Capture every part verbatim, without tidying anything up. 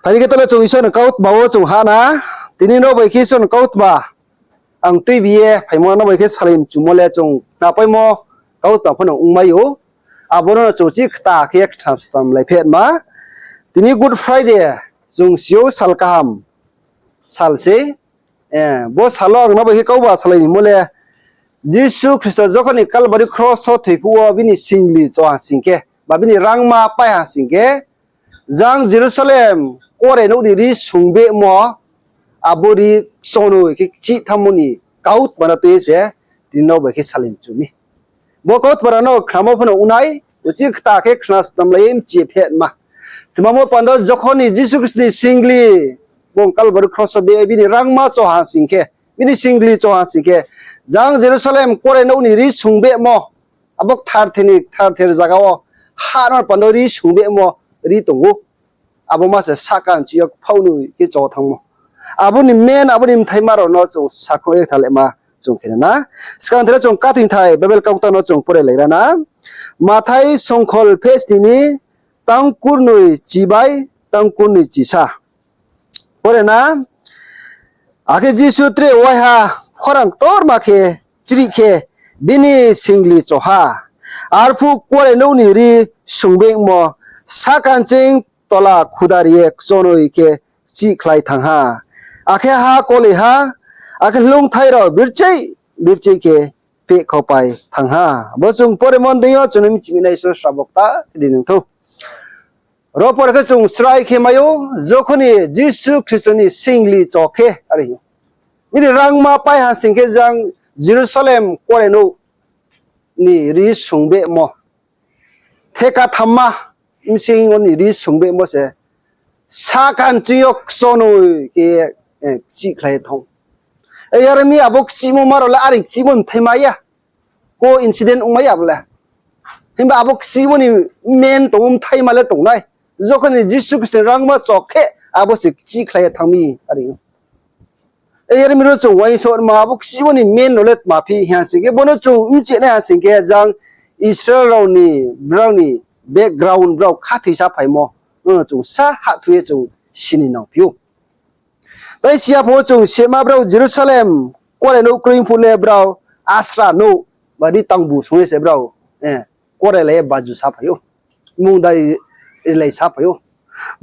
Phaini khe tole chung Isor ni kautma wo chung ha na. Tini no bai khe Isor ni kautma ang tuibi ye phaimo no bai khe salai mchumo le chung khnapaimo kautma pho no ongmai ou. Abo no chung chih kta khe khna stam lai phetma. Tini Good Friday, chung si ou sal kaham sal se. Bo sal wo ang no bai khe kauba salai ni mo le, Jisu Khristo jokhon ni Kalbari kros wo thoi phuh wo bini singli cho ha sing khe, ba bini rangma pai ha sing khe, jang Jerusalem kuarenouh ni ri sungbehmo, abo ri chonoi khe kchih thanngmo ni kautma no tui ye se tini no bai khe salai mchu mi. Bo kautma rao no khnamo pho no ong nai, uchih kta khe khna stam lai ye mchi ye phetma. Tma mo panda jokhon ni Jisu Khristo ni singli, bung Kalbari kros wo be bini rangma cho ha sing khe, bini singli cho ha sing khe, jang Jerusalem kuarenouh ni ri sungbehmo, abo ktharther ni ktharther zaga wo ha no panda ri sungbehmo ri tong ou. Abo ma se sahka nching yo kphaoh noi khe cho thanngmo. Abo ni men, abo ni mthaima rao no chung sakhouh ye kthar lema chung khe na. Skang thero chung kathingthai Bible kaukta no chung pore lai ra na. Mathai songkhol phesni ni tang kurnoi chi bai tang kurnoi chisa. Pore na, akhe Jisu tre waiha khorang ktorma khe chrih khe bini singli cho ha. Arphuh kuarenouh ni ri sungbehmo sahka nching tola khudari ye kchonoi khe chihkhlai thanng ha. Akhe ha koli ha, akhe hloungthai rao bircheih bircheih khe pehkhopai thanng ha. Bo chung poremo deing yo chung no michi mi nai Isor srabo kta ri nang thou. Ro por khe chung srai khe mai ou, jokhon ni Jisu Khristo ni singli cho khe, are ou. Bini rangma pai ha sing khe jang Jerusalem kuarenouh ni ri sungbehmo, theka thamma bsing yo ni ri sungbehmo se sahka nching yo kchonoi khe kchihkhlai ye thanng. Yar mi abo kchihmo ma rao le are kchihmo mthaima ya. Coincidence ongmai ya abo le. Himba abo kchihmo ni men tong ou, mthaima le tong nai. Jokhon ni Jisu Khristo ni rangma cho khe abo se kchihkhlai ye thanng mi, are ou. Yar mi ro chung uaingsouhma abo kchihmo ni men no le tma phi ha sing khe, bo no chung mchi nai ha sing khe, jang Israel rao ni, brao ni background, brao khathoisa phaimo no chung sa hahthu ye chung sini nangphi ou. Tai siya pho chung sema brao Jerusalem kuarenouh kroi phuh le brao asra nouh, ba ri tangbu song ye se brao kuarenouh lai ye baju saphai ou, mungdari rilai saphai ou.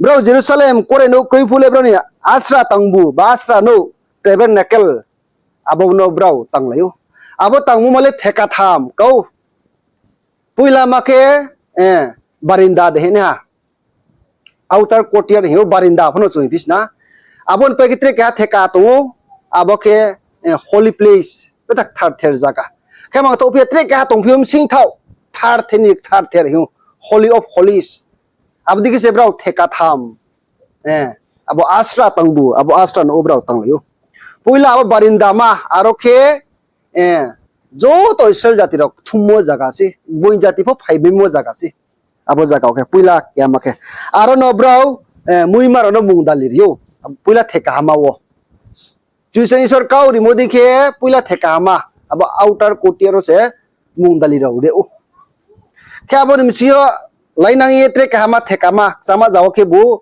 Brao Jerusalem kuarenouh kroi phuh le brao ni asra tangbu ba asra nouh, tabernacle, abo no brao tanglai ou. Abo tangmo ma le theka tham kau. Poila ma khe barinda de hing nai ha. Outer courtyard hing ou, barinda pho no chung phi sna. Abo ni pai khe tre keha theka tong ou, abo khe holy place, bethak ktharther zaga. Khe mang thouh phi ye tre keha tongphi ou bsing thaoh, ktharther ni ktharther hing ou, Holy of Holies. Abo dei khe se brao theka tham, abo asra tangbu, abo asra nouh wo brao tanglai ou. Poila abo barinda ma, aro khe joto Israel jati rao kthummo zaga se, gboing jati pho phaimaimo zaga se. Abo zaga wo khe poila keha ma khe. Aro no brao muima rao no mungdali ri ou, poila theka hama wo. Kchusoyang Isor kau rimo dei khe poila theka hama, abo outer courtyard wo se mungdali rao ri ou. Khe abo ni bsing yo lainang ye tre keha ma theka ma, kchama zaga wo khebu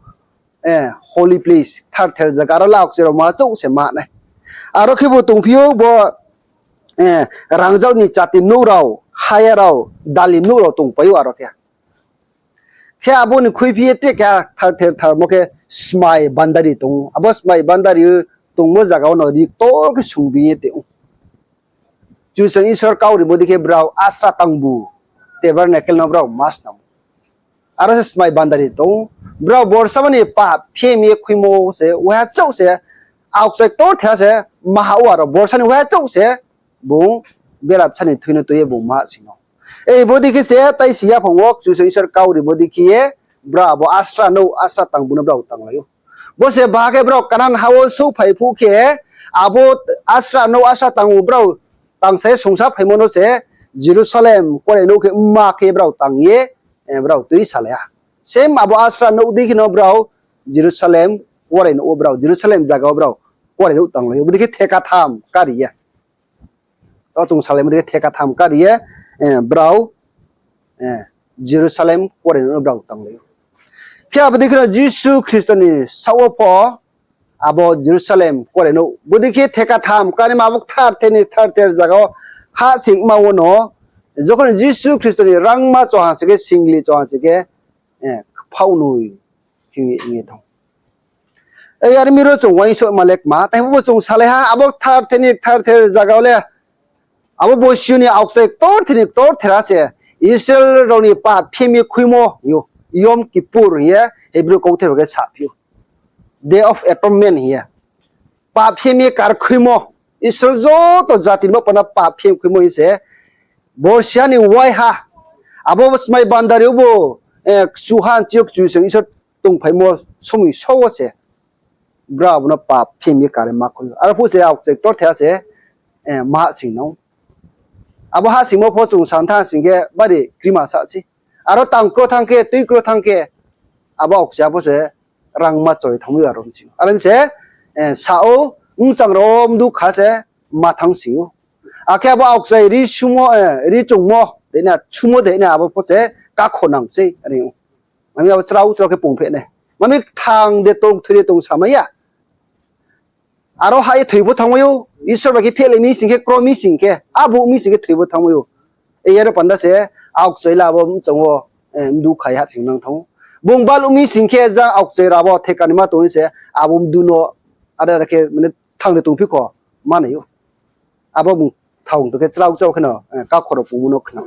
holy place, ktharther zaga, aro le aokchai rao ma chouh se ma nai. Aro khebu tongphi ou bo rangjak ni chati nouh rao, haya rao, dali nouh rao tongpai ou aro khe. Khe abo ni khuiphi ye tre keha ktharther tharmo khe smai bandari tong ou. Abo smai bandari tongmo zaga wo no ri ktor khe sungbi ye tong ou. Kchusoyang Isor kau rimo dei khe brao asra tangbu, tabernacle no brao ma snam ou. Aro se smai bandari tong ou. Brao borsa ma ni pap phem ye khuimo se, waiha chouh se, aokchai ktor thea se, maha ou aro borsa ni waiha chouh se, bung berabsa ni thui no tui ye bung ma sing ou. Ei bodei khe se tai si yaphang wo Kchusoyang Isor kau rimo dei khe ye, brao abo asra nouh, asra tangbu no brao tanglai ou. Bo se baha khe brao Kanan ha wo souhphai phuh khe, abo asra nouh, asra tangbu brao tangsa ye songsa phaimo no se Jerusalem kuarenouh khe mma khe brao tang ye, brao tui salai ha. Same abo asra nouh dei khe no brao Jerusalem kuarenouh wo brao, Jerusalem zaga wo brao kuarenouh tanglai ou. Bodei khe theka tham kari ye. Tao chung salaimo dei khe theka tham kari ye, brao Jerusalem kuarenouh no brao tanglai ou. Khe abo dei khe no Jisu Khristo ni saoh wo pho abo Jerusalem kuarenouh bodei khe theka tham kanima abo kthar ther ni kthar ther zaga wo hahsoingma wo no, jokhon Jisu Khristo ni rangma choha se khe, singli choha se khe, kphaoh noi hing ye tong. Yar mi ro chung uaingsouhma le kma, tei bo chung salai ha, abo kthar ther ni kthar ther zaga wo le, abo bosi ni aokchai ktor ther ni ktor thera se Israel rao ni pap phim ye khuimo hing ou, Yom Kippur hing ye Hebrew kauthai bai khe saphi ou, Day of Atonement hing ye. Pap phim ye kar khuimo, Israel joto jati ni bo panda pap phim khuimo hing se, borsi ha ni waiha, abo smai bandari wo bo, kchuha nchi yo Kchusoyang Isor tongphaimo somoi so wo se brao abo no pap phim ye kar ma khui ou. Aro phuh se aokchai ktor thera se, ma hahsoing nang. Abo hahsoingmo pho chung sa thanng sing khe bari krima sa se. Aro tang kro thanng khe, tui kro thanng khe, abo aokchai pho se rangma choi thanngmai ou aro sing. Are mi se, sa ou, mchang rao mdu kha se ma thanng sing ou. Akhe abo aokchai ri sumo, ri chungmo dei na, sumo dei na abo pho se kakho nang sei, are ou. Mami abo chrao chrao khe pungpheh nai. Mami kthang de tong, thoi de tong samai ya. Aro ha ye thoi pho thanngmai ou, Isor bai khe phehlai mi sing khe, kro mi sing khe, abo mi sing khe thoi pho thanngmai ou. Yar panda se, aokchai la abo mchang wo, mdu khai ha sing nang thanng ou. Bung baluh mi sing khe, jang aokchai rao bo theka ni ma tong se, abo mdu no, are are khe, mane thang de tongphi kho, manai ou. Abo bung thang tong khe chrao chrao khe no, kakho rao pungmo no khna.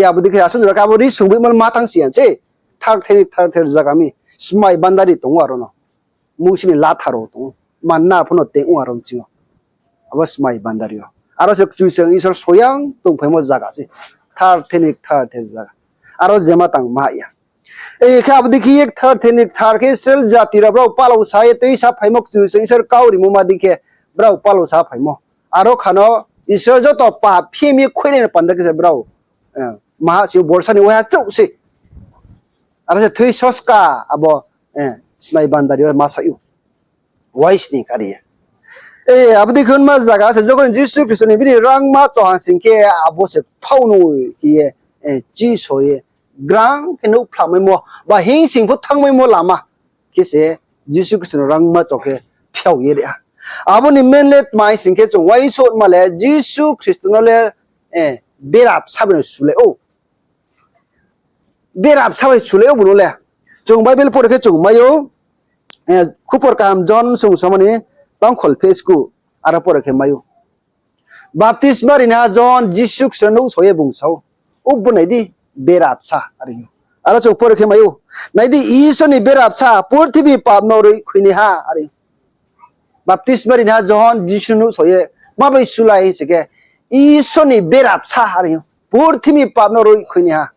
Abo dei khe asuh jora khe abo ri sungboimo ma thanng si ya se, kthar ther ni kthar ther zaga mi, smai bandari tong ou aro no. Mousi ni latha rao tong ou, manna pho no teng ou aro sing ou. Abo smai bandari ou. Aro se Kchusoyang Isor soyang tongphaimo zaga se. Kthar ther ni kthar ther zaga. Aro jema tang ma ya. Khe abo dei khe ye kthar ther ni kthar khe Israel jati rao brao palousa ye tuisa phaimo Kchusoyang Isor kau rimo ma dei khe brao palousa phaimo. Aro kha no Israel joto pap phim ye khuinai ni panda khe se brao, maha si ou borsa ni waiha chouh se. Aro se thui soska abo, smai bandari yo ma sa ou. Uaisni kari ye. Abo dei khe ma zaga se jokhon Jisu Khristo ni bini rangma choha sing khe abo se kphaoh noi khe ye, chi so ye, grang khe nouh phlamaimo, ba hingsing pho thanngmaimo lama khe se Jisu Khristo ni rangma cho khe phiao ye ri ha. Abo ni main le tma sing khe chung uaingsouhma le Jisu Khristo no le, bera bsa bai no sulai ou. Bera bsa bai sulai ou bung no le. Chung Bible pore khe chung mai ou, Khupor Kaham John sung somani tangkhol phesku, aro pore khe mai ou. Baptisma rinaiha Johon Jisu Khristo no nuhsao ye bung sa ou, O bo nai di, bera bsa, are ou. Aro chung pore khe mai ou, Nai di, Isor ni bera bsa, purthimbi pap no roih khuinaiha, are ou. Baptisma rinaiha Johon Jisu no nuhsao ye, ma bai sulai hing se khe, Isor ni bera bsa, are ou. Purthimbi pap no roih khuinaiha.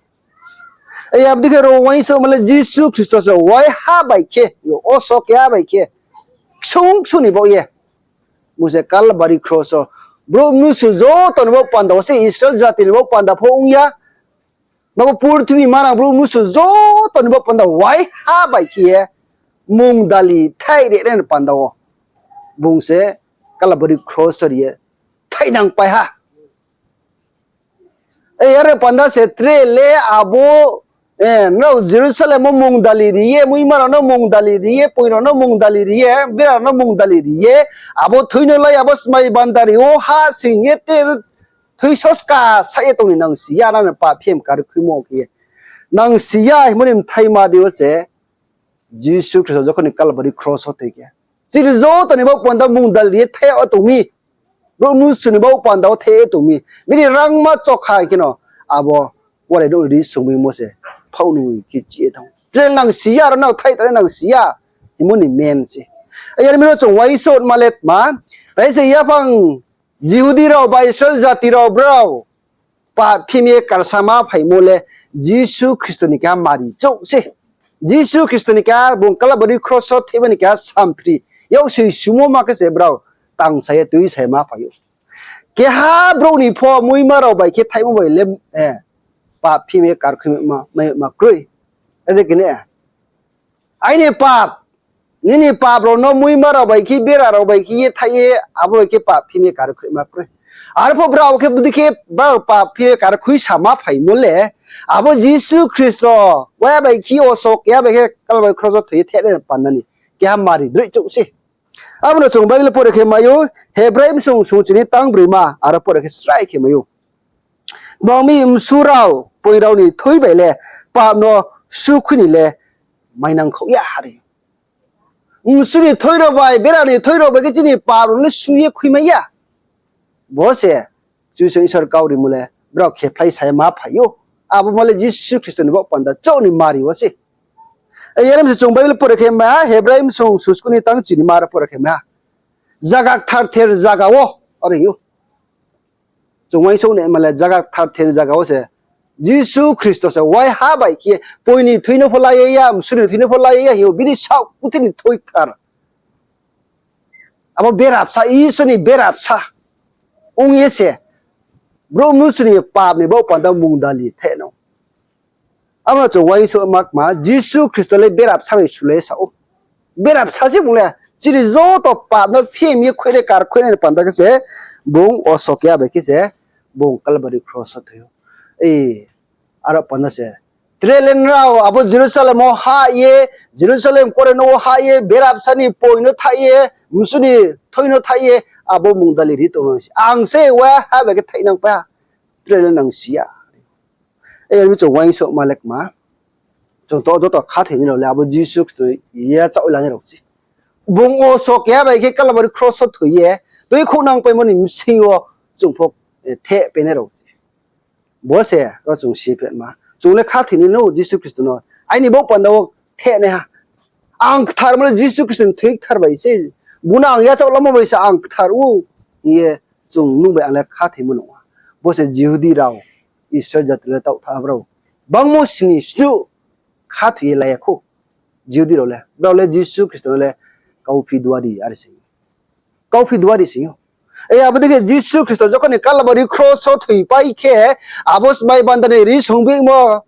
Abo dei khe ro uaingsouhma le Jisu Khristo se waiha bai khe, oso keha bai khe, ksung ksung ni baoh ye bung se Kalbari kros wo, brouh mnusu joto ni baoh panda wo se, Israel jati ni baoh panda pho ong ya, ba bo purthimbi manang brouh mnusu joto ni baoh panda waiha bai khe ye mungdali thaih ri nai ni panda wo bung se Kalbari kros wo ri ye thaihnangpai ha. Are panda se tre le abo, nrao Jerusalem wo mungdali ri ye, muima rao no mungdali ri ye, poing rao no mungdali ri ye, bera rao no mungdali ri ye, abo thui no lai, abo smai bandari wo ha sing ye te thui soska sa ye tong ni nang si ya, nang no pap phim kar khuimo khe ye. Nang si ya hingmo ni bthaima dei yo se, Jisu Khristo jokhon ni Kalbari kros wo thoi khe, chini joto ni baoh panda mungdali ri ye thaih ye tong mi. Brouh mnusu ni baoh panda wo thaih ye tong mi. Bini rangma chokha khe no abo kuarenouh ri sungboimo se phaoh noi khe chih ye thanng ou. Tre nang si ya, aro nang thaih tong nai nang si ya hingmo ni main se. Yar mi ro chung uaingsouhma le tma, tai se yaphang Jihudi rao ba Israel jati rao brao pap phim ye karsa ma phaimo le Jisu Khristo ni keha mari chouh se. Jisu Khristo ni keha bung Kalbari kros wo thoima ni keha samphri, yaksoi sumo ma khe se brao tangsa ye tuisa ye ma phai ou. Keha brouh ni pho muima rao bai khe thaihmo bai le pap phim ye kar khui ma kroi. Ade khe ne, aini pap, nini pap rao no muima rao bai khe, bera rao bai khe ye thaih ye, abo bai khe pap phim ye kar khui ma kroi. Arphuh brao khe bodei khe brao pap phim ye kar khui sa ma phaimo le, Abo Jisu Khristo, waiha bai khe oso keha bai khe Kalbari kros wo thoi ye theinai panda ni keha mari droih chouh se. Abo no chung Bible pore khe mai ou, Hebrai bsung sung chini tang broima, aro pore khe srai khe mai ou. Tma ong mi, msu rao, poing rao ni thui bai le pap no sukhui ni le mainang khouh ya are. Msu ni thui rao bai, bera ni thui rao bai khe chini pap rao le su ye khuimai ya. Bo se Kchusoyang Isor kau rimo le brao khephlai sa ye ma phai ou. Abo ma le Jisu Khristo ni baoh panda chouh ni mari wo se. Yar mi se chung Bible pore khe mai ha, Hebrai bsung sung sku ni tang chini ma aro pore khe mai ha. Zaga kthar ther zaga wo, are hing ou. Chung uaingsouh nai ma le zaga kthar ther zaga wo se Jisu Khristo se waiha bai khe poing ni thui no pho la ye ya, msu ni thui no pho la ye ya hing ou, bini saoh kuthai ni thui kthar. Abo berabsa, Isor ni berabsa ong ye se brouh mnusu ni pap ni baoh panda mungdali theinang. Abo no chung uaingsouh ma kma, Jisu Khristo le berabsa bai sulai sa ou. Berabsa se bung le, chini joto pap no phim ye khuinai kar khuinai ni panda khe se bung oso keha bai khe se bung Kalbari kros wo thoi ou. Aro panda se tre le nrao abo Jerusalem wo hah ye, Jerusalem kore no wo hah ye, berabsa ni poing no thaih ye, msu ni thui no thaih ye, abo mungdali ri tong nang se. Ang se waiha bai khe theinang pai ha, tre le nang si ya. Yar mi chung uaingsouh ma le kma, chung to joto khathoinai rao le abo Jisu Khristo yachaoh lanai rao se. Bung oso keha bai khe Kalbari kros wo thoi ye, tuikhouh nangpaimo ni bsing yo chung pho thehpainai rao se. Bo se ro chung si phe ma. Chung le khathoinai no Jisu Khristo no, aini baoh panda wo thehnaiha. Ang kthar mo le Jisu Khristo ni thoi kthar bai se. Bung no ang yachaoh lamo bai se ang kthar ou hing ye chung nung bai ang le khathoimo nung ha. Bo se Jihudi rao, Israel jati le taoh tha brao bangmo sini snuh khathoi ye la ya khou. Jihudi rao le, brao le Jisu Khristo no le kauphi duari are sing ou. Kauphi duari sing ou. Abo dei khe Jisu Khristo jokhon ni Kalbari kros wo thoipai khe, abo smai banda ni ri songboimo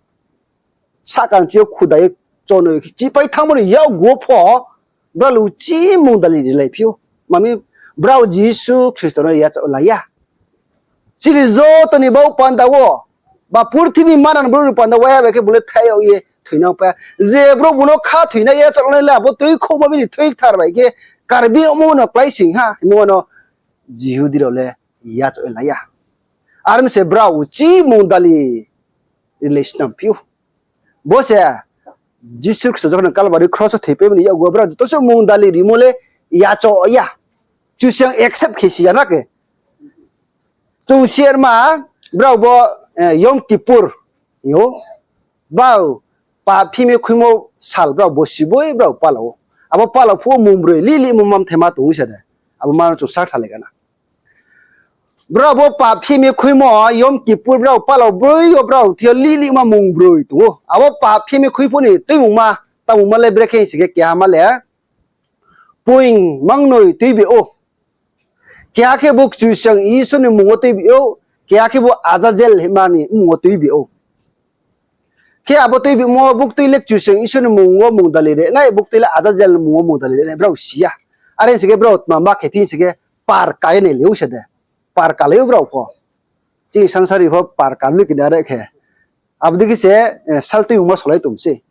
sahkang chi yo khudai ye chonoi chipai thanngmo ni yakgu wo pho, brao le uchih mungdali rilai phi ou. Mami, brao Jisu Khristo no yachaoh la ya. Chini joto ni baoh panda wo, ba purthimbi manang brouh ni panda waiha bai khe bung le thai yag ye thoinang pai ha. Je brouh bung no khathoinai yachaoh lanai le abo tuikhouhmo bini thoi kthar bai khe Karbi ongmo no kláising ha hingmo no Jihudi rao le yachaoh ye la ya. Are mi se brao uchih mungdali rilai snam phi ou. Bo se Jisu Khristo jokhon Kalbari kros wo thoipaimo ni yakgu wo brao joto se mungdali rimo le yachaoh ya. Kchusoyang accept khe si ya na khe. Chung si ma, brao bo Yom Kippur hing ou. Brao pap phim ye khuimo sal brao bo siboi brao pala ou. Abo pala phuh wo mungbroi lih lihmo mamthaima tong ou se de. Abo ma no chung sakthar lai gana. Brao bo pap phim ye khuimo Yom Kippur brao pala broi yo brao thing yo lih lihma mungbroi tong ou. Abo pap phim ye khui phuh ni tuimungma, tamungma le brekhe hing sing khe keha ma le poing mangnoi tuibi ou. Keha khe bo Kchusoyang Isor ni mmung wo tuibi ou, keha khe bo Azazel hingma ni mmung wo tuibi ou. Khe abo tuibimo buktui le Kchusoyang Isor ni mmung wo mungdali ri nai, buktui le Azazel ni mmung wo mungdali ri nai, brao si ya. Are hing sing khe brao tma ma khe phi hing sing khe, par ka ye nai le ou se de. Par kalai ou brao pho. Chini sangsari pho par ka ni kini are khe. Abo dei khe se sal tuimungma solai tong se.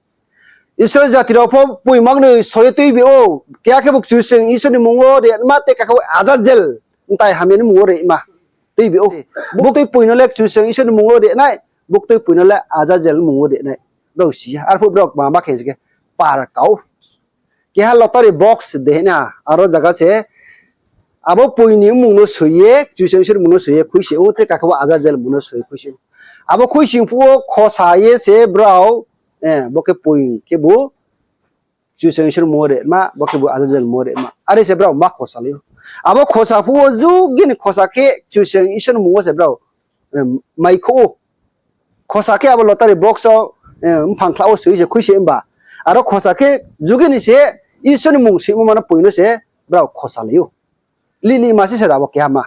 Israel jati rao pho poing mangnoi soi ye tuibi ou, keha khe bo Kchusoyang Isor ni mmung wo ri ma, tei keha khe bo Azazel, mtai hamya ni mmung wo ri ma, tuibi ou. Buktui poing no le Kchusoyang Isor ni mmung wo ri nai, buktui poing no le Azazel ni mmung wo ri nai. Brao si ya, arphuh brao tma ma khe hing sing khe, par ka ou. Keha lottery box de hing na, aro zaga se abo poing ni mmung no soi ye, Kchusoyang Isor ni mmung no soi ye khuisi ou, tei keha khe bo Azazel ni mmung no soi ye khuisi ou. Abo khuising phuh wo khosa ye se brao, bo khe poing khebu Kchusoyang Isor ni mmung wo ri ma, bo khebu Azazel ni mmung wo ri ma. Are se brao ma khosa lai ou. Abo khosa phuh wo jugi ni khosa khe Kchusoyang Isor ni mmung wo se brao maikhouh ou. Khosa khe abo lottery box wo mphang khla wo soi se khuisi himba. Aro khosa khe jugi ni se Isor ni mmung soimo ma no poing no se brao khosa lai ou. Lih lihma se se da abo keha ma.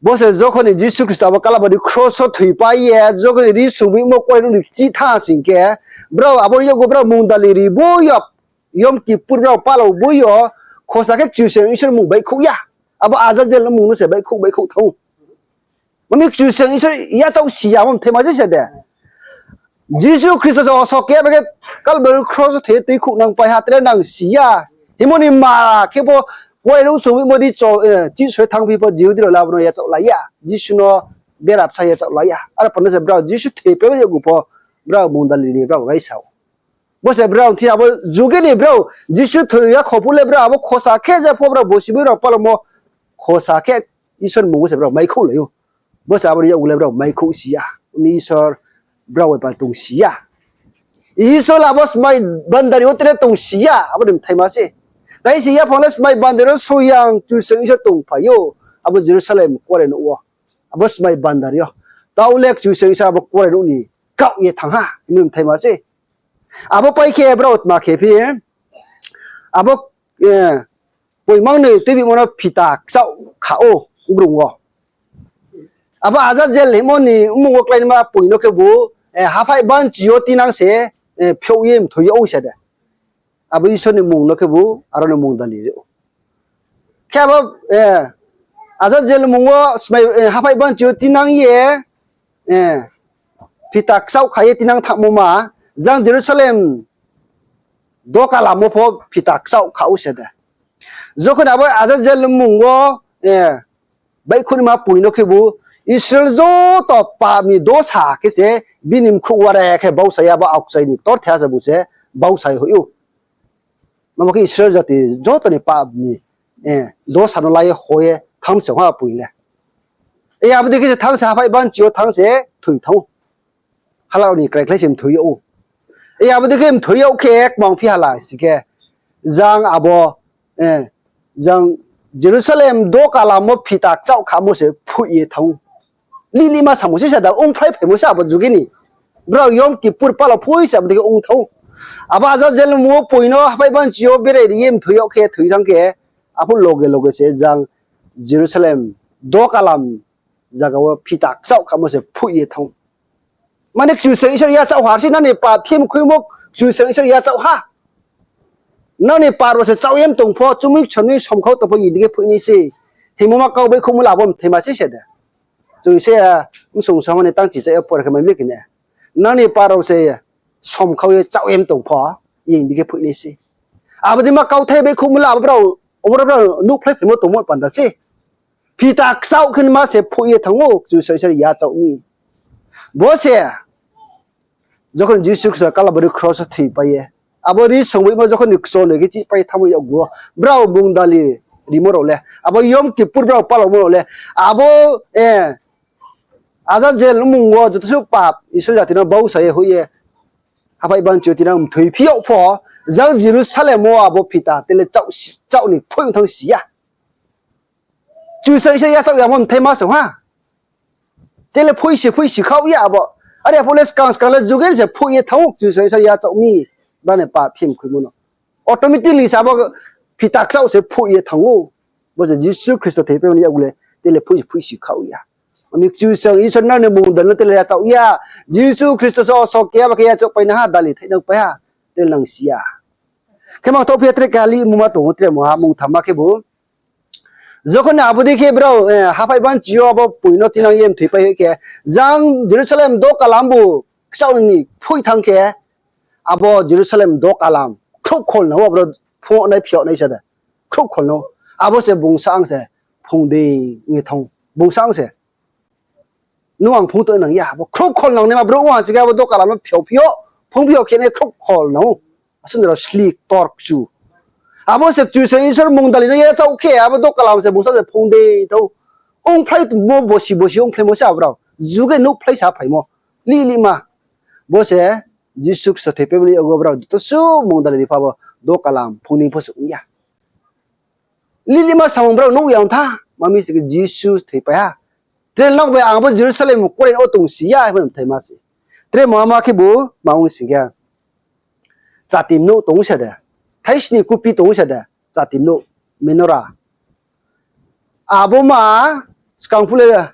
Bo se jokhon ni Jisu Khristo abo Kalbari kros wo thoipai ye, jokhon ni ri songboimo kuarenouh ni chih thanng sing khe, brao abo ni yakgu brao mungdali ri bo yo, Yom Kippur brao pala bo yo, khosa khe Kchusoyang Isor ni mmung baihkhouh ya. Abo Azazel ni mmung no se baihkhouh baihkhouh thanng ou. Mami Kchusoyang Isor yachaoh si ya, abo mthaima se se de. Jisu Khristo se osok keha ba khe Kalbari kros wo thoi ye tuikhouhnangpai ha, tre nang si ya. Hingmo ni ma khe bo kuarenouh songmo di cho, chih soi thanngphi pho Jihudi rao le abo no yachaoh la ya. Jisu no bera bsa yachaoh la ya. Aro panda se brao Jisu thoipai yakgu pho brao mungdali ni brao raisa ou. Bo se brao thing abo juge ni brao Jisu thoi ya kho phuh le brao abo khosa khe je pho brao bosibi rao palomo khosa khe Isor ni mung wo se brao maikhouhlai ou. Bo se abo ni yakgu le brao maikhouh si ya. Abo ni Isor brao bai pal tong si ya. Isor le abo smai bandari wo tre tong si ya, abo ni mthaima se. Tai si yaphang le smai bandari wo Kchusoyang Kchusoyang Isor tongphai ou, abo Jerusalem kuarenouh wo. Abo smai bandari yo. Taoh le Kchusoyang Isor abo kuarenouh ni kaoh ye thanng ha, abo ni mthaima se. Abo pai khe brao tma khe phi, abo poimang noi tuibimo no phita kchaoh kha ou, brung wo. Abo Azazel hingmo ni mmung wo kláinaima poi no khebu, haphaih banchi yo tinang se, phiouh ye mthoi yag ou se de. Abo Isor ni mmung no khebu aro ni mungdali ri ou. Khe abo, Azazel mmung wo haphaih banchi yo tinang ye, phita kchaoh kha ye tinang thanngmo ma, jang Jerusalem dokalam wo pho phita kchaoh kha ou se de. Jokhon abo Azazel mmung wo baihkhouhnaima poi no khebu, Israel joto pap ni dosa khe se bini mkhrouh ware khe bausa ye abo aokchai ni ktorther se bung se bausa ye hoih ou. Mamo khe Israel jati joto ni pap ni dosa no la ye ho ye thanng se ha poi le. Abo dei khe se thanng se haphaih banchi yo thanng se thoi thanng ou. Hala rao ni kraikhlai se mthoi yag ou. Abo dei khe mthoi yag khe kmangphi hala si khe, jang abo, jang Jerusalem dokalam wo phita kchaoh khamo se phoih ye thanng ou. Lihlihma samo se sa da, ongphlai phaimo se abo juge ni. Brao Yom Kippur pala phoi se abo dei khe ong thanng ou. Abo Azazel mmung wo poi no haphaih banchi yo berai ri ye mthoi yag khe thoi thanng khe, aphuh loge loge se jang Jerusalem dokalam zaga wo phita kchaoh khamo se phoih ye thanng ou. Mane Kchusoyang Isor yachaoh ha se, nang ni pap phim khuimo Kchusoyang Isor yachaoh ha. Nang ni pap rao se chaoh ye mtong pho, chumui kchonui somkhau tong pho, ying di khe phoih nai se. Hingmo ma kau baihkhouhmo le abo mthaima se se de. Chung se, bsung samani tang chichai yo por khe mai mi khe ne. Nang ni pap rao se somkhau ye chaoh ye mtong pho, ying di khe phoih nai se. Abo dei ma kauthai baihkhouhmo le abo brao, abo brao nuhphlai phaimo tongmo panda se. Phita kchaoh khe ma se phoih ye thanng ou, Kchusoyang Isor yachaoh mi. Bo se, jokhon Jisu Khristo Kalbari kros wo thoipai ye, abo ri songboimo jokhon ni kchonoi khe chihpai thanngmo yakgu wo, brao mungdali rimo rao le, abo Yom Kippur brao palamo rao le, abo, Azazel mmung wo joto suh pap Israel jati no bausa ye hoih ye, haphaih banchi yo tinang mthoi phi yag pho, jang Jerusalem wo abo phita tele chaoh si, chaoh ni phoih thanng si ya. Kchusoyang Isor yachaoh yamo mthaima se ha. Tele phoih si, phoih si khaoh ya abo. Are aphuh le skang skang le juge se phoih ye thanng ou, Kchusoyang Isor yachaoh mi, brao ni pap phim khuimo no. Automatically se abo phita kchaoh se phoih ye thanng ou. Bo se Jisu Khristo thoipaimo ni yakgu le tele phoih si, phoih si khaoh ya. Ami Kchusoyang Isor nang ni mungdali no tele yachaoh ya. Jisu Khristo se osok keha ba khe yachaohpai na ha, dali thaihnangpai ha. Tele nang si ya. Khe mangthaoh phi ya tre kali mungma tong ou, tre mungha mungthamma khebu. Jokhon ni abo dei khe brao, haphaih banchi yo abo poi no tinang ye mthoipai hoih khe, jang Jerusalem dokalam bu kchaoh ni phoih thanng khe, abo Jerusalem dokalam khrouh khol nang ou, abo phung yag nai phi yag nai se de. Khrouh khol nang ou. Abo se bung sang se phung dei ye thanng ou. Bung sang se nung ang phung tong nang ya, abo khrouh khol nang naima brouh ong ha si khe abo dokalam no phi yag phi yag, phung phi yag khe nai khrouh khol nang ou. Asuh ni rao slik tor kchu. Abo se Kchusoyang Isor mungdali no yachaoh khe, abo dokalam se bung sa se phung dei thanng ou. Ongphlaimo bosi bosi ongphlaimo se abo rao. Juge nuhphlai sa phaimo. Lihlihma. Bo se Jisu Khristo thoipaimo ni yakgu brao joto suh mungdali ni pha bo dokalam phung dei pho se ong ya. Lihlihma samung brao nuh ya ong tha, mami se khe Jisu thoipai ha. Tre nang bai ang bo Jerusalem kuarenouh wo tong si ya, hingmo mthaima se. Tre mungha ma khebu ma ong sing khe, chatim nouh tong se de, thaisni kupi tong se de, chatim nouh, menorah. Abo ma skang phuh le,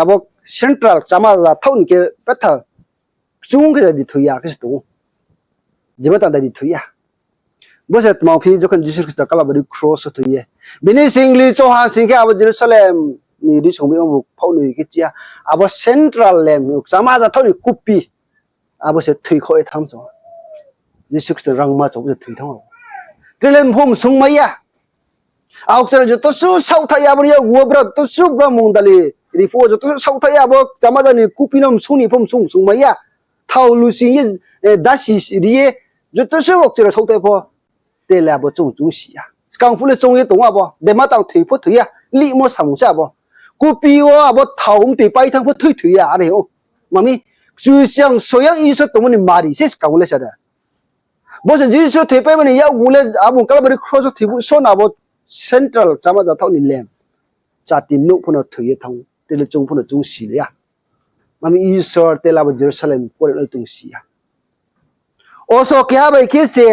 abo central chama ja thaoh ni khe petha kchung khe ja di thoi ya khe se tong ou. Jema tang da di thoi ya. Bo se tma phi jokhon Jisu Khristo Kalbari kros wo thoi ye, bini singli choha sing khe abo Jerusalem ni risong bai abo phaoh noi khe chi ya. Abo central lamp, chama jathaoh ni kupi. Abo se thoi khaoh ye thanng song. Jisu Khristo rangma chong se thoi thanng ou. Tre le mphung msung mai ya. Aokchai rao joto suh saohthaih ya, abo ni yakgu wo brao joto suh brao mungdali ri phuh wo joto suh saohthaih ya, abo chama jathaoh ni kupi no msung ni pho msung msung mai ya. Thao lusing ye, dasi ri ye, joto suh aokchai rao saohthaih pho. Tre le abo chung chung si ya. Skang phuh le chung ye tong abo, dema tang thoi pho thoi ya, lihmo samung se abo. Kupi wo abo thao mtoi pai thanng pho thoi thoi ya, are ou. Mami, Kchusoyang soyang Isor tongmo ni mari se skang le sa da. Bo se Jisu thoipaimo ni yakgu le abo Kalbari kros wo thoi phuh sona abo central chama jathaoh ni lamp. Chati nouh pho no thoi ye thanng, tre le chung pho no chung si le ya. Mami Isor tre le abo Jerusalem kuarenouh le chung si ya. Oso keha bai khe se,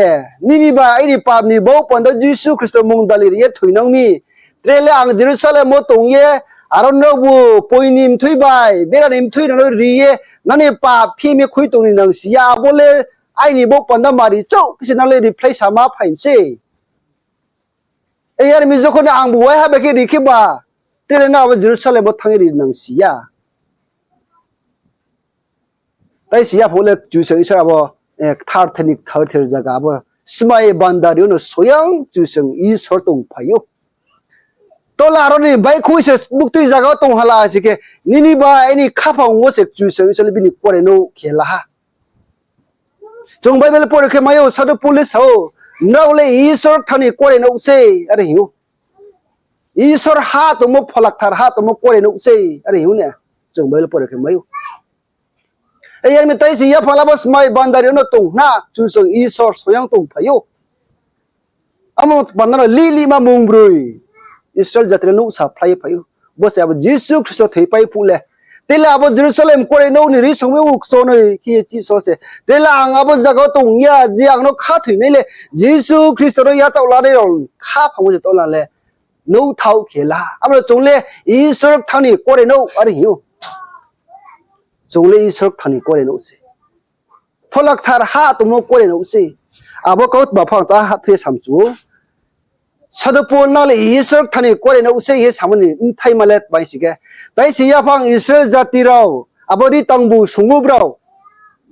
nini bai aini pap ni baoh panda Jisu Khristo mungdali ri ye thoinang mi. Tre le ang Jerusalem wo tong ye, aro nraobu poi ni mthui bai bera ni mthui rao no ri ye, nang ni pap phi mi khui tong ni nang si ya, abo le aini baoh panda mari chouh khe se nang le reply sama phai mi sei. Yar mi jokhon ni angbu waiha bai khe ri khe ba, tre le nang abo Jerusalem wo thanng ye ri nang si ya. Tai si ya phuh le Kchusoyang Isor abo, kthar thani kthar thir zaga abo smai bandari yo no soyang Kchusoyang Isor tongphai ou. Tola aro ni baihkhouh se buktui zaga wo tong hala si khe, nini bai aini khaphang wo se Kchusoyang Isor le bini kuarenouh khe la ha. Chung Bible pore khe mai ou, Sadhu Pol le sa ou, nrao le Isor kthar ni kuarenouh sei, are hing ou. Isor ha tongmo, Pholakthar ha tongmo kuarenouh sei, are hing ou ne. Chung Bible pore khe mai ou. Yar mi tai si yaphang la bo smai bandari yo no tong na, Kchusoyang Isor soyang tongphai ou. Amo panda no lih lihma mungbroi Israel jati no nuhsaphlai ye phai ou. Bo se abo Jisu Khristo thoipai phuh le. Tre le abo Jerusalem kuarenouh ni risong mi kchonoi khe ye chihso se. Tre le ang abo zaga wo tong ya, je ang no khathoinai le Jisu Khristo no yachaoh lanai rao khaphang wo je tong la le nuhthaoh khe la. Abo no chung le Isor kthar ni kuarenouh, are hing ou. Chung le Isor kthar ni kuarenouh se. Pholakthar ha tongmo kuarenouh se. Abo kautma phang ta ha thoi ye samchu ou. Sadhu Pol nang le Isor kthar ni kuarenouh se hing ye samo ni bthaima le bai si khe, tai si yaphang Israel jati rao abo ri tangbu sung ou brao.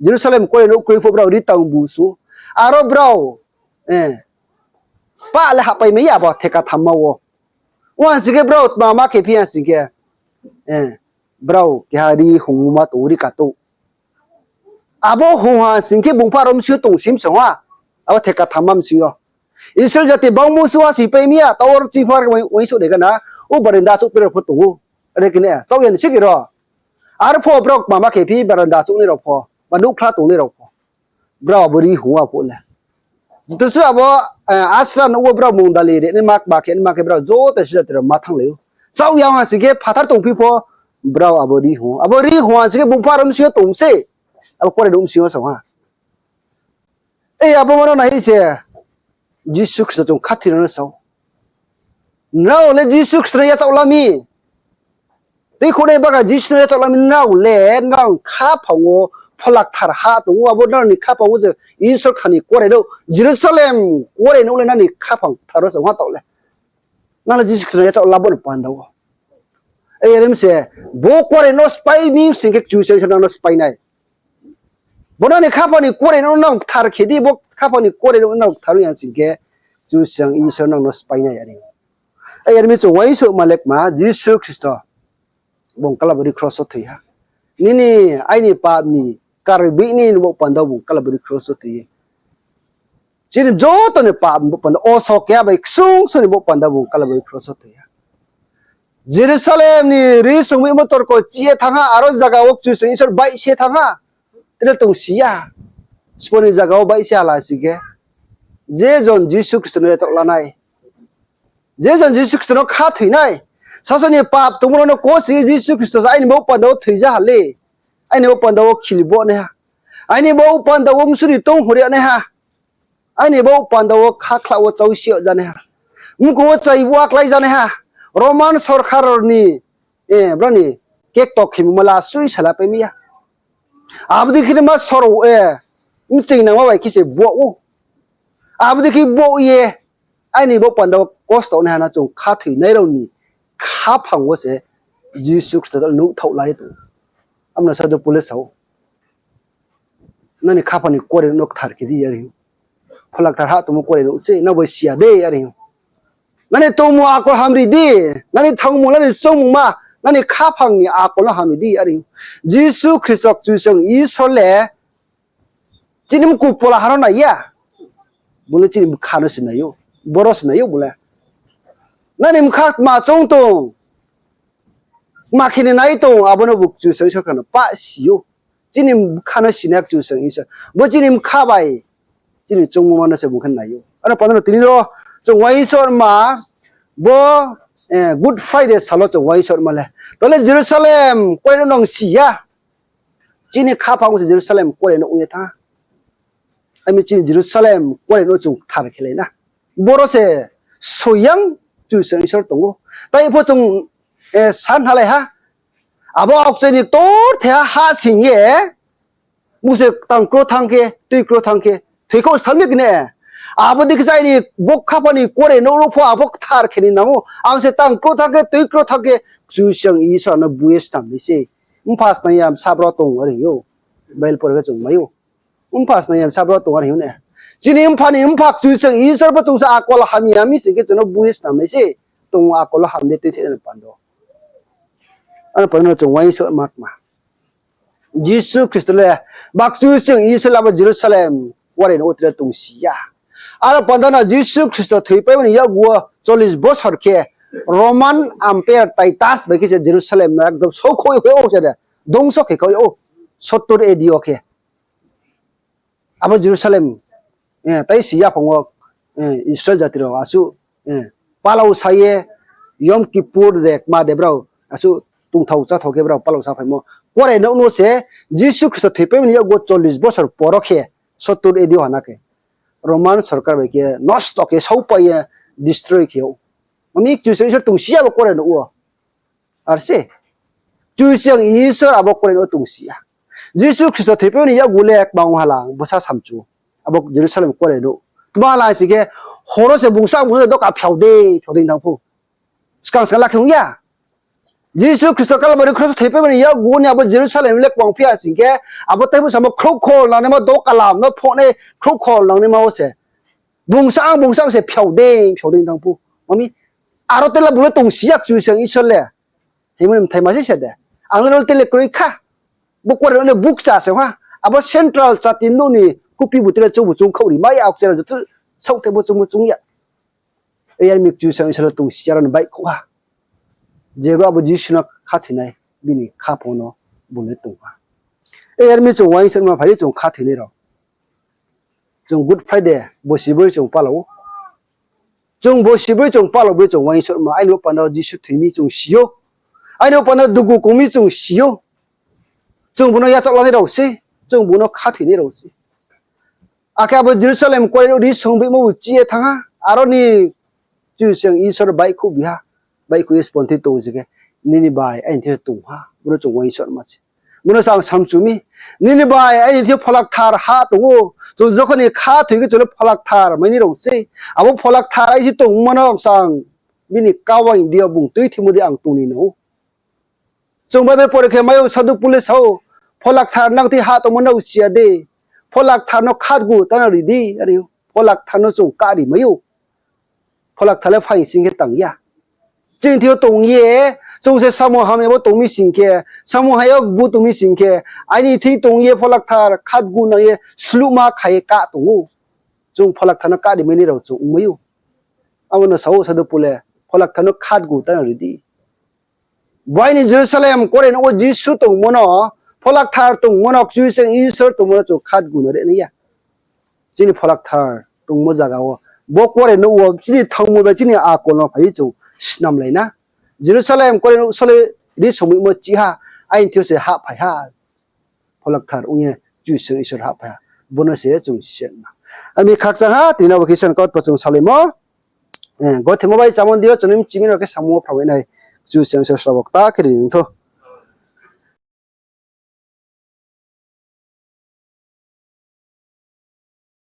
Jerusalem kuarenouh kroi pho brao ri tangbu sung ou. Aro brao, pah le hahpai mai ya abo theka thamma wo. Ong ha sing khe brao tma ma khe phi ha sing khe, brao keha ri hungma tong ou, ri katouh. Abo hung ha sing khe bung pha aro bsing yo tong sim se ha. Abo theka thamma bsing yo Israel jati bangmo suh ha sipai mi ya, taoh aro chingphar uaingsouh dei gana, o barinda achouh tei rao pho tong ou. Are khe ne, chaoh ya ni se khe ro. Arpho brao kma ma khe phi barinda achouhnai rao pho, ba nouhkhla tongnai rao pho. Brao abo ri hung wo phuh le. Joto suh abo, asra nouh wo brao mungdali ri naima kma khe naima khe brao joto Israel jati rao ma thannglai ou. Chaoh ya ha sing khe phathar tongphi pho, brao abo ri hung ou. Abo ri hung ha sing khe bung pha aro bsing yo tong se. Abo kuarenouh bsing yo sa ha. Abo ma no nai se, Jisu Khristo chung khathoi rao no sa ou. Nrao le Jisu Khristo no yachaoh la mi. Tuikhouhnai bagra Jisu no yachaoh la mi, nrao le nrao khaphang wo Pholakthar ha tong ou, abo nrao ni khaphang wo je Isor kthar ni kuarenouh, Jerusalem kuarenouh le nrao ni khaphang kthar wo se ha taoh le. Nang le Jisu Khristo no yachaoh la bo no panda wo. Are mi se, bo kuarenouh no spái mi sing khe Kchusoyang Isor nang no spái nai. Bo nang ni khaphang ni kuarenouh no nang kthar khe di, bo khaphang ni kuarenouh no nang kthar ong ya sing khe, Kchusoyang Isor nang no spái nai are. Are mi chung uaingsouhma le kma, Jisu Khristo bung Kalbari kros wo thoi ha. Nini aini pap ni karbeih ni baoh panda bung Kalbari kros wo thoi ye chini joto ni pap ni baoh panda, oso keha bai ksung sung ni baoh panda bung Kalbari kros wo thoi ha. Jerusalem ni ri sungmimo torko chih ye thanng ha, aro zaga wo Kchusoyang Isor baih se thanng ha. Tre tong si ya. Sbo ni zaga wo baih se hala sing khe, je jon Jisu Khristo no yachaoh la nai, je jon Jisu Khristo no khathoi nai, sasa ni pap tongmo rao no kose ye Jisu Khristo se aini baoh panda wo thoi ja ha le, aini baoh panda wo khili bo naiha, aini baoh panda wo msuri tong hori naiha, aini baoh panda wo khakhla wo chausi ja naiha, mkhu wo chaibu aklái ja naiha, Roman sorkar ni, brao ni kekto khemuma la sui sala pai mi ya. Abo dei khe ma sor, mching nangma bai khe se bo ou. Abo dei khe bo ye, aini baoh panda wo kosto naiha no chung khathoinai rao ni khaphang wo se Jisu Khristo no nuhthaoh la ye tong ou. Abo no Sadhu Pol le sa ou, nani khaphang ni kuarenouh no kthar khe di, are hing ou. Phola Kthar ha tongmo kuarenouh se, nang bai si ya de, are hing ou. Nani tongmung akol hamri di, nani thanngmung, nani choungmungma, nani khaphang ni akol no hamri di, are hing ou. Jisu Khristo Kchusoyang Isor le chini mku pola ha no nai ya. Bung le chini bkha no se nai ou. Boro se nai ou bung le. Nani bkha tma choung tong, tma khe ni nai tong, abo no bo Kchusoyang Isor kha no pah si ou. Chini bkha no sinai Kchusoyang Isor. Bo chini bkha bai chini choungmungma no se bung khe nai ou. Aro panda no tini ro chung uaingsouhma, bo Good Friday sal wo chung uaingsouhma le, tole Jerusalem kuarenouh no si ya. Chini khaphang se Jerusalem kuarenouh ong ye thanng. Ami chini Jerusalem kuarenouh chung kthar khe lai na. Boro se soyang Kchusoyang Isor tong ou. Tai pho chung sanhalai ha. Abo aokchai ni ktorther ha hahsoing ye, bung se tang kro thanng khe, tui kro thanng khe, thoi khaoh stham ye kne. Abo dei khe se aini bo khaphang ni kuarenouh no pho abo kthar khe ni nang ou. Ang se tang kro thanng khe, tui kro thanng khe, Kchusoyang Isor no bu ye snam nai se. Mpha snam ya bsa bro tong, are hing ou. Bible pore khe chung mai ou. Mpha snam ya bsa bro tong, are hing ou ne. Chini mpha ni mpha Kchusoyang Isor pho chung se akol hamya mi sing khe chung no bu ye snam nai se. Tong akol wo ham de tuitheh nani panda. Ano panda no chung uaingsouhma kma. Jisu Khristo le, ba Kchusoyang Isor le abo Jerusalem kuarenouh wo tre tong si ya. Aro panda no Jisu Khristo thoipaimo ni yakgu wo chollish bosor khe Roman Emperor Titus bai khe se Jerusalem no ekdom souhkhouh ye khe ou se de, dongso khe khaoh ou, sottor A D wo khe. Abo Jerusalem, tai si yaphang wo Israel jati rao asuh palausa ye, Yom Kippur de kma de brao asuh tongthao cháthao khe brao palausa phaimo kuarenouh no se Jisu Khristo thoipaimo ni yakgu wo chollish bosor por wo khe, sottor A D wo hana khe, Roman sorkar bai khe nosto khe, saohpai ye, destroy khe ou. Mami Kchusoyang Isor tong si ya abo kuarenouh wo. Ar se, Kchusoyang Isor abo kuarenouh wo tong si ya. Jisu Khristo thoipaimo ni yakgu le kma ong hala, bsa samchu. Abo Jerusalem kuarenouh. Tma hala sing khe, hor wo se bungsa bungsa doka phiao dei phiao dei thanng pho. Skang skang la khe ong ya. Jisu Khristo Kalbari kros wo thoipaimo ni yakgu ni abo Jerusalem le kma ong phi ya sing khe, abo taibu samo khrouhkhol nangnaima doka lam no phohnai khrouhkhol nangnaima wo se bungsa ang bungsa ang se phiao dei phiao dei thanng pho. Mami, aro tele bung le tong si ya Kchusoyang Isor le. Hingmo ni mthai ma se se de. Ang le rol tele kroi kha. Bo kuarenouh le bukcha se ha. Abo central chati nouh ni kupi bu tele chungbu chung khaoh ri mai ya, aokchai rao joto saohthaihmo chungbu chung ya. Yar mi Kchusoyang Isor le tong si ya, aro ni baihkhouh ha. Jeba abo Jisu no khathoinai, bini khaphang no bung le tong ha. Yar mi chung uaingsouhma phai ye chung khathoinai rao. Chung Good Friday, bosi boi chung pala ou. Chung bosi boi chung pala boi chung uaingsouhma, aini bo panda wo Jisu thoi mi chung si ou. Aini bo panda wo dugu kong mi chung si ou. Chung bung no yachaoh lanai rao se, chung bung no khathoinai rao se. Akhe abo Jerusalem kuarenouh ri songboimo bu chih ye thanng ha, aro ni Kchusoyang Isor baihkhouh bi ha, baihkhouh ye sponthi tong sing khe, nini bai aini thing yo tong ha, boro chung uaingsouhma se. Boro se ang samchu mi, nini bai aini thing yo Phola Kthar ha tong ou, chung jokhon ni khathoi khe chung le Phola Kthar mai nai rao se. Abo Phola Kthar aini thing yo tongmo no sang bini kawaing di yo bung tuithimo di ang tong ni nang ou. Chung Bible pore khe mai ou, Sadhu Pol le sa ou, Phola Kthar nang thing ha tongmo no si ya de, Phola Kthar no khatgu tano ri di, are ou. Phola Kthar no chung kari mai ou. Phola Kthar le phaing sing khe tang ya. Chini thing yo tong ye, chung se samung hamya wo tong mi sing khe, samung hamya wo bu tong mi sing khe, aini thing tong ye Phola Kthar khatgu nang ye sluhma kha ye kah tong ou. Chung Phola Kthar no kari mai nai rao chung ong mai ou. Abo no sa ou Sadhu Pol le, Phola Kthar no khatgu tano ri di. Bo aini Jerusalem kuarenouh wo Jisu tongmo no, Phola Kthar tongmo no, Kchusoyang Isor tongmo no chung khatgu no re nai ya. Chini Phola Kthar tongmo zaga wo, bo kuarenouh wo chini thanngmo bai chini akol no phai ye chung snamlai na. Jerusalem kuarenouh sole ri songboimo chih ha, aini thing yo se hahphai ha. Phola Kthar ong ye Kchusoyang Isor hahphai ha. Bo no se chung si na. Ami khakchang ha, tini abo khe Isor ni kautma chung salaimo. Gothemo bai chámo di yo, chung ni mchimi rao khe samung wo phrang nai. Kchusoyang Isor srabo kta khe ri nang thou.